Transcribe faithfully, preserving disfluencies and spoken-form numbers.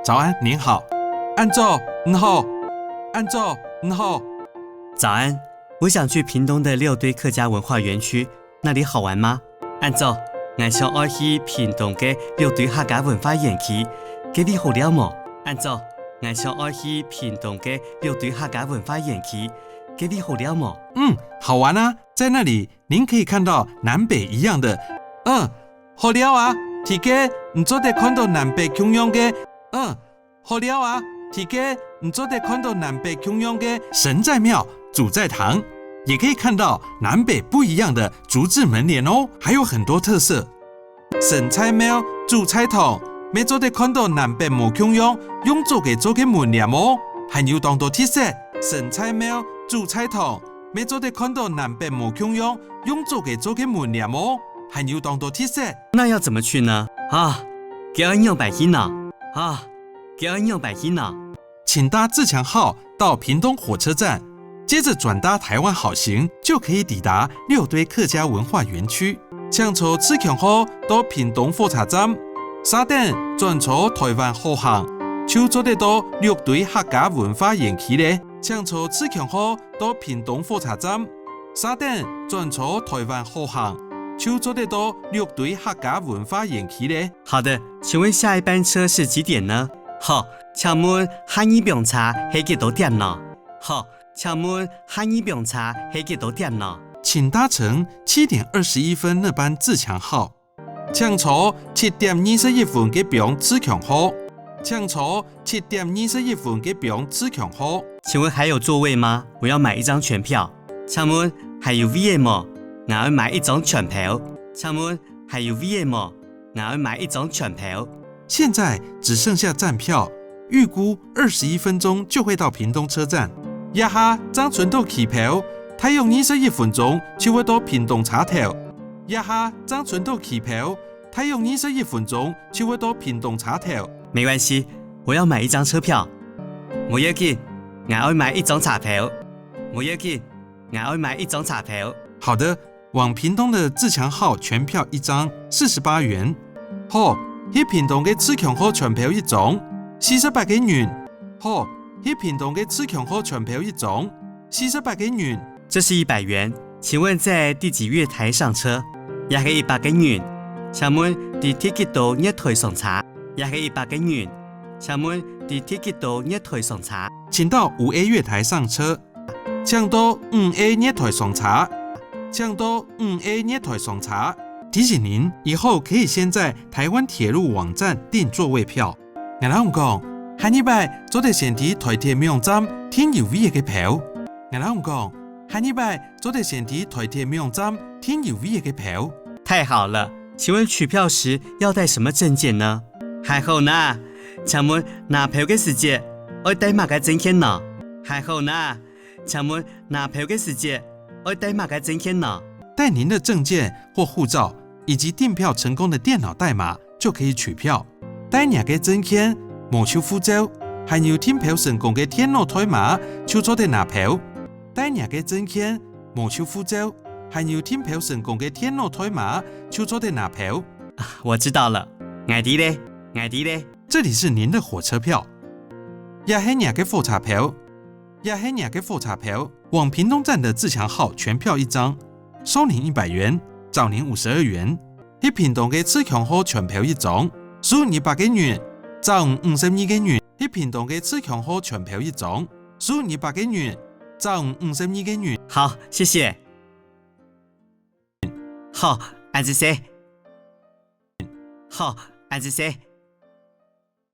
早安，您好。恁早，你好。恁早，你好。早安，我想去屏东的六堆客家文化园区，那里好玩吗？恁早，𠊎想愛去屏東个六堆客家文化園區，該位好尞無？恁早，𠊎想愛去屏東个六堆客家文化園區，該位好尞無？嗯，好玩啊，在那里您可以看到南北一样的，嗯，好尞啊，在該你做得看到南北共樣个，嗯，好尞啊，在該你做得看到南北共樣个神在廟、祖在堂，也可以看到南北不一样的竹製门聯哦，还有很多特色。神在廟、祖在堂，乜做得看到南北無共樣，用竹仔做个門聯哦，還有當多特色。神在廟、祖在堂，乜做得看到南北無共樣，用竹仔做个門聯哦，還有當多特色。那要怎么去呢？啊，該愛仰般去呢？啊，該愛仰般去呢？请搭自强号到屏东火车站，接着转搭台湾好行，就可以抵达六堆客家文化园区。请坐自强号到屏东火车站，續等转坐台湾好行，就做得到六堆客家文化园區咧。请坐自强號到屏東火車站，續等轉坐台灣好行，就做得到六堆客家文化園區咧。好的，请问下一班车是几点呢？好，请问下二班车係幾多点呢？好，请问下二班车係幾多点呢？请搭乘七点二十一分那班自强号。请坐七点二十一分該班自强號。请坐七点二十一分該班自强號。请问还有座位吗？我要买一张全票。请问还有位仔無？𠊎愛買一張全票。请问还有位仔無？𠊎愛買一張全票。现在只剩下站票，预估二十一分钟就会到屏东车站。這下正伸到企票，大約二十一分鐘就會到屏東車頭。這下正伸到企票，大約二十一分鐘就會到屏東車頭。没关系，我要买一张车票。無要緊，𠊎愛買一张車票。無要緊，𠊎愛買一张车票。好的，往屏东的自强号全票一张，四十八元。好，去屏东个自强號全票一张，四十八个銀。好，去屏东个自强號全票一张，四十八个银。这是一百元，请问在第几月台上车？這係一百个銀，请问在第幾多月台上車？這係一百个銀，请问在第幾多月台上車？请到五A月台上车。请到五A月台上車。请到五A月台上車。提醒您，以后可以先在台湾铁路网站订座位票。𠊎摎你講，下二擺做得先在台鐵網站訂有位仔个票。𠊎摎你講，下二擺做得先在台鐵網站訂有位仔个票。太好了，请问取票时要带什么证件呢？還好哪，请问拿票个時節愛帶麼个證件呢？還好哪，请问拿票个時節愛帶麼个證件呢？带您的证件或护照，以及订票成功的电脑代码，就可以取票。帶若个證件、無就護照，還有訂票成功个電腦代碼，就做得拿票。帶若个證件、無就護照，還有訂票成功个電腦代碼，就做得拿票。我知道了，𠊎知咧，𠊎知咧。这里是您的火车票。這係若个火車票。這係若个火車票。往屏东站的自强号全票一张，收您一百元，找您五十二元。去屏东个自强號全票一张，收你一百个銀，找你五十二个银。去屏东个自强號全票一张，收你一百个银，找你五十二个银。好，谢谢。好，恁仔細。好，恁仔細。